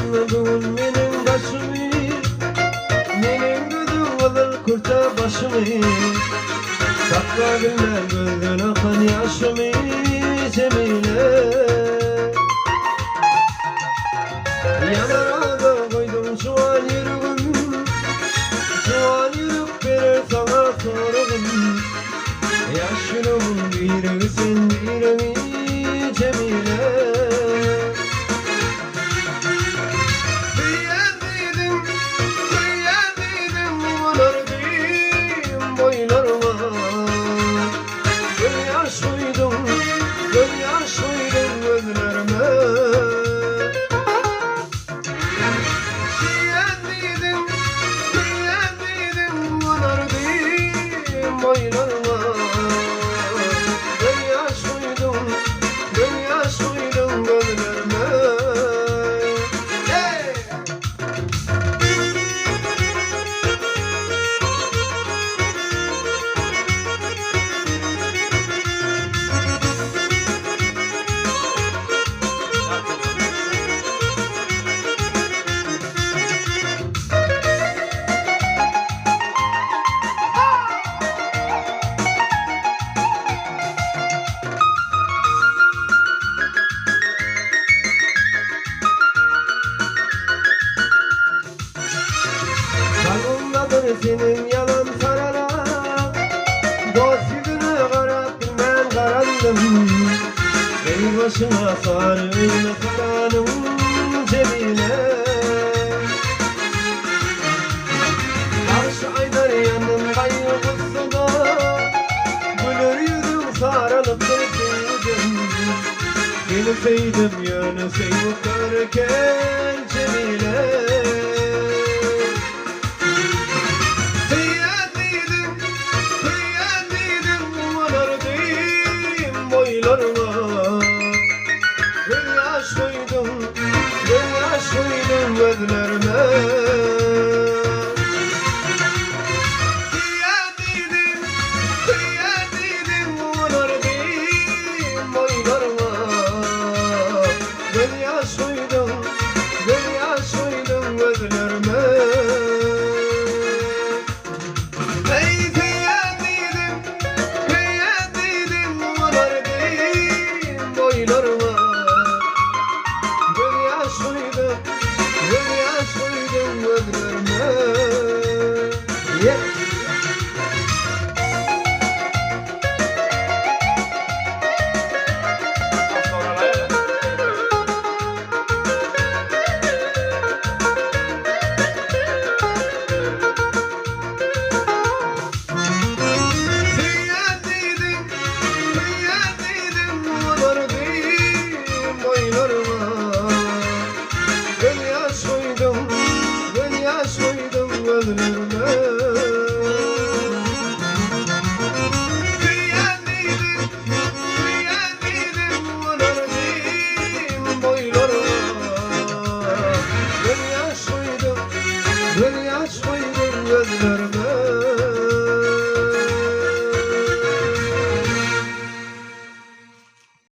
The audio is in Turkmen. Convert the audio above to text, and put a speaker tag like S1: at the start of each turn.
S1: Aldyň bu gün meniň daşymy, Neneň düzdüň gyzyl kürte başymy, Sakla bilmän gözden akan ýaşymy, Jemile. Ýanar oda goýduň juwan ýüregim, Juwan ýürek berer saňa soragym, Ýaş ýüregiň diregi sen diregi, Jemile. Söýýän diýdiň, söýýän diýdiň, Guwanardym boýlaryňa. Göz ýaş guýduň, göz ýaş guýduň gözlerime. Söýýän diýdiň, söýýän diýdiň, Guwanardym boýlaryňa. Göz ýaş guýduň, göz ýaş guýduň gözlerime. Hey! Kalbymdadyr seniň ýalan saralan, Dost ýüzüne garap bilmän garandym. Gyz başyňa sary öýme saranym, Jemile. Bagşy aýdar ýandym gaýgy-gussada, Güler ýüzüň saralypdyr söýgüden. Seni söýdüm ýöne söýgi kör eken Jemile. Söýýän diýdiň, söýýän diýdiň guwanardym boýlaryňa. Göz ýaş guýduň, göz ýaş guýduň gözlerime. Söýýän diýdiň, söýýän diýdiň guwanardym boýlaryňa. Göz ýaş guýduň, göz ýaş guýduň gözlerime. Eý, söýýän diýdiň, söýýän diýdiň guwanardym boýlaryňa. Göz ýaş guýduň, göz ýaş guýduň gözlerime. Ýe!